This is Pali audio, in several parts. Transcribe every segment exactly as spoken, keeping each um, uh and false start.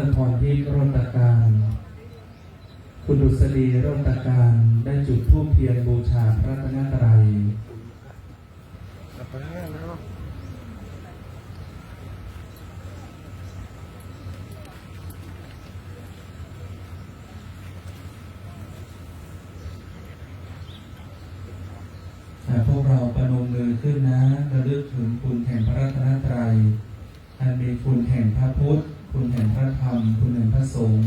รพรทิพย์ โรจน์การ คุณดุษฎี โรจน์การ ได้จุดธูปเทียนบูชาพระรัตนตรัย อ่า พวกเราประนมมือขึ้นนะ ระลึกถึงคุณแห่งพระรัตนตรัย อันมีคุณแห่งพระพุทธ คุณแห่งพระธรรม คุณแห่งพระสงฆ์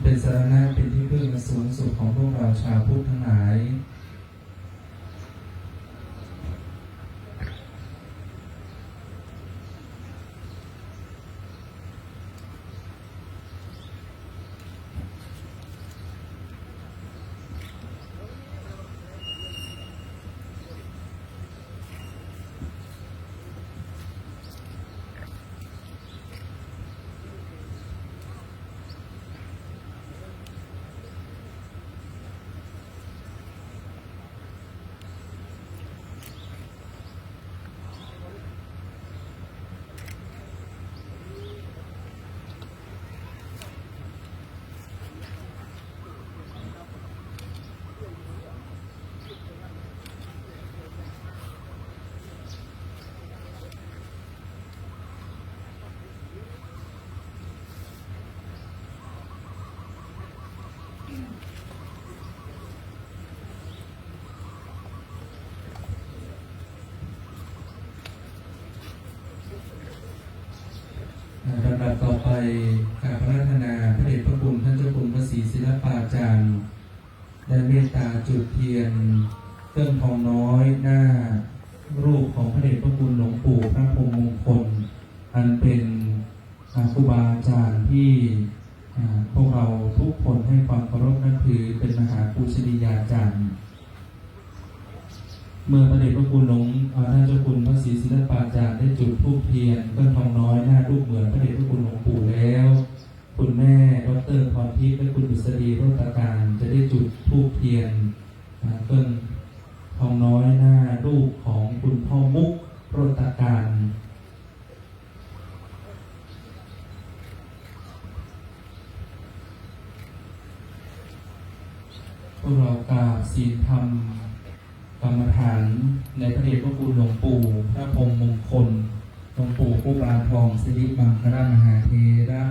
เป็นสรณะ เป็นที่พึ่งอันสูงสุดของพวกเราชาวพุทธทั้งหลาย ลำดับต่อไป กราบอาราธนาพระเดชพระคุณท่านเจ้าคุณพระศรีศิลปาจารย์ ได้เมตตาจุดเทียนเครื่องทองน้อยหน้ารูปของพระเดชพระคุณหลวงปู่พระพรหมมงคล อันเป็น อ่า ครูบาอาจารย์ที่ อ่า พวกเราทุกคนให้ความเคารพนับถือเป็นมหาปูชนียาจารย์ เมื่อพระเดชพระคุณหลวง อ่า ท่านเจ้าคุณพระศรีศิลปาจารย์ได้จุดธูปเทียนเครื่องทองน้อยหน้ารูปเหมือนพระเดชพระคุณหลวงปู่แล้ว คุณแม่ดอกเตอร์พรทิพย์และคุณดุษฎี โรจน์การ จะได้จุดธูปเทียน อ่า เครื่องทองน้อยหน้ารูปของคุณพ่อมุก โรจน์การ พวกเรากราบศีลธรรมกรรมฐานในพระเดชพระคุณหลวงปู่พระพรหมมงคล หลวงปู่ครูบาทอง สิริมังคลมหาเถระ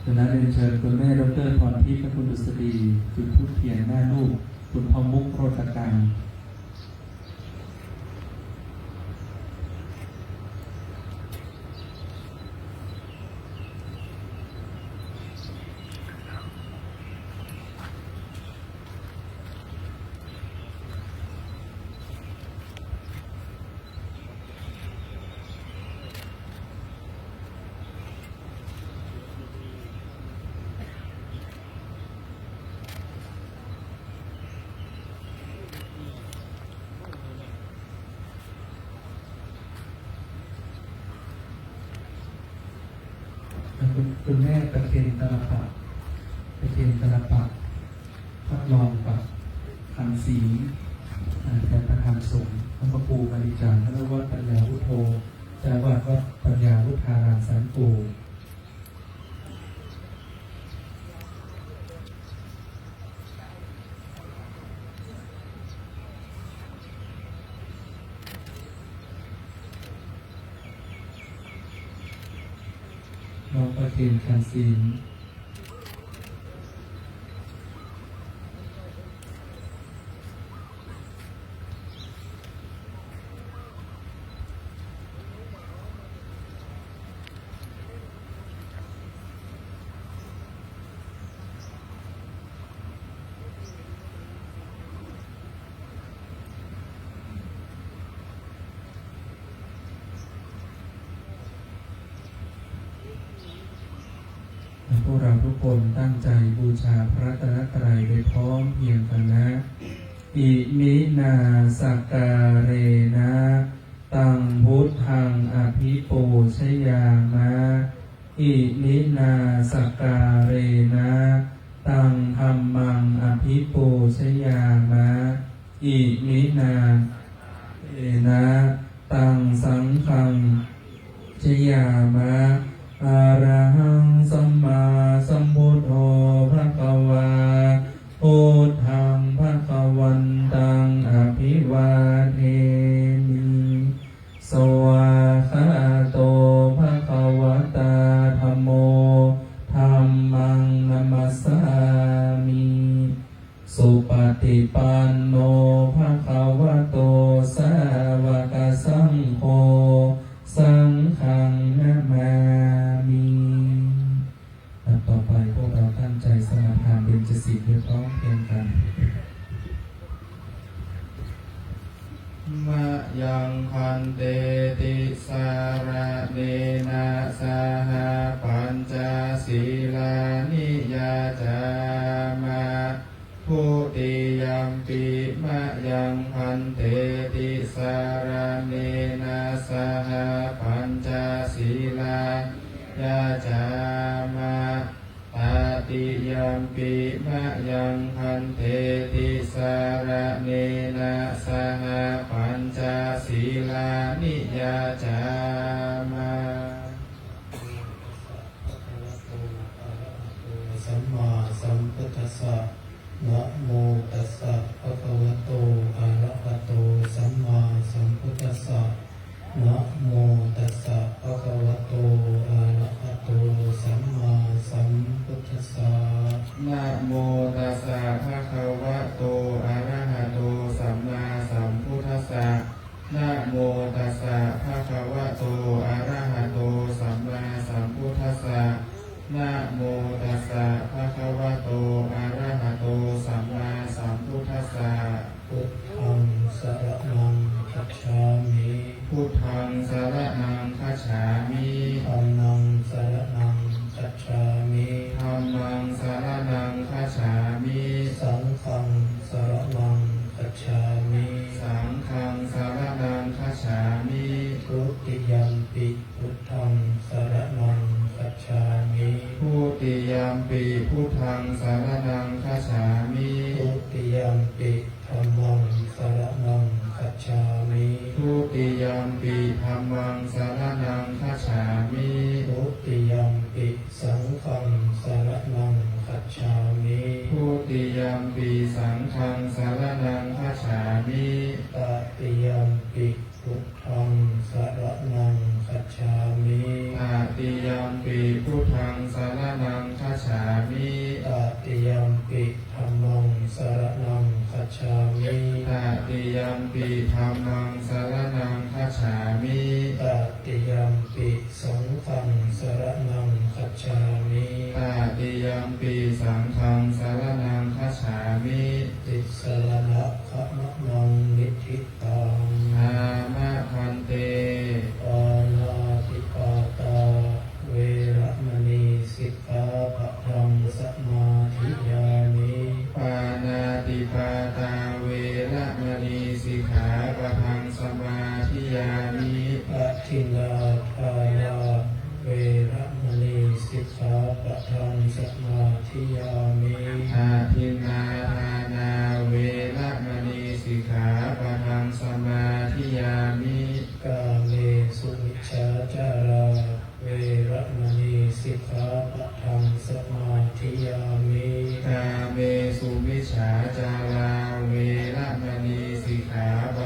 ดังนั้นเรียนเชิญคุณแม่ดอกเตอร์พรทิพย์และคุณดุษฎี จุดธูปเทียนหน้ารูปคุณพ่อมุก โรจน์การ คุณ คุณแม่ประเคนตลปัตย์ ประเคนตลปัตย์ ทดลองกับคลังสี อ่า แทนประธานสงฆ์ แล้วก็ครูบริจาค นรวัตร ปัญญาวุโธ เจ้าอาวาสวัดปัญญาวุฒารามสันติ น้องประเคน คลังสี พวกเราทุกคนตั้งใจบูชาพระรัตนตรัยโดยพร้อมเพรียงกันนะ Iminā sakkārena taṃ buddhaṃ abhipūjayāma. Iminā sakkārena taṃ dhammaṃ abhipūjayāma. Iminā sakkārena taṃ saṅghaṃ Jayāma. Arahaṃ sammāsambuddho bhagavā, buddhaṃ bhagavantaṃ abhivādemi. Svākkhāto bhagavatā dhammo, dhammaṃ namassāmi. Supaṭipanno bhagavato sāvakasaṅgho, saṅghaṃ namāmi. ลำดับต่อไปพวกเราตั้งใจสมาทานเบญจศีลเรียกร้องเพียงกัน Mayaṃ bhante tisaraṇena saha pañca sīlāni yācāma. Dutiyampi mayaṃ bhante tisaraṇena saha pañca sīlāni yācāma. Tatiyampi mayaṃ bhante tisaraṇena saha pañca sīlāni yācāma. Sammāsambuddhassa. Namo tassa bhagavato arahato sammāsambuddhassa. Namo tassa bhagavato arahato sammāsambuddhassa. Namo tassa bhagavato arahato sammāsambuddhassa. Namo tassa bhagavato arahato sammāsambuddhassa. Namo tassa bhagavato arahato sammāsambuddhassa. Buddhaṃ saraṇaṃ gacchāmi. Buddhaṃ saraṇaṃ gacchāmi. Dhammaṃ saraṇaṃ gacchāmi. Dhammaṃ saraṇaṃ gacchāmi. Saṅghaṃ saraṇaṃ gacchāmi. Saṅghaṃ saraṇaṃ gacchāmi. Dutiyampi buddhaṃ saraṇaṃ gacchāmi. Dutiyampi buddhaṃ saraṇaṃ gacchāmi. Dutiyampi dhammaṃ saraṇaṃ gacchāmi. Dutiyampi dhammaṃ saraṇaṃ gacchāmi. Dutiyampi saṅghaṃ saraṇaṃ gacchāmi. Dutiyampi saṅghaṃ saraṇaṃ gacchāmi. Tatiyampi buddhaṃ saraṇaṃ gacchāmi. Tatiyampi buddhaṃ saraṇaṃ gacchāmi. Tatiyampi dhammaṃ saraṇaṃ gacchāmi. Tatiyampi dhammaṃ saraṇaṃ gacchāmi. Tatiyampi saṅghaṃ saraṇaṃ gacchāmi. Tatiyampi saṅghaṃ saraṇaṃ gacchāmi. Tisaraṇagamanaṃ niṭṭhitaṃ. Āma bhante. Pāṇātipātā veramaṇī sikkhāpadaṃ samādiyāmi. Pāṇātipātā veramaṇī sikkhāpadaṃ samādiyāmi. Adinnādānā veramaṇī sikkhāpadaṃ samādiyāmi. Adinnādānā veramaṇī sikkhāpadaṃ samādiyāmi. Kāmesu micchācārā veramaṇī sikkhāpadaṃ samādiyāmi. Kāmesu micchācārā veramaṇī sikkhāpadaṃ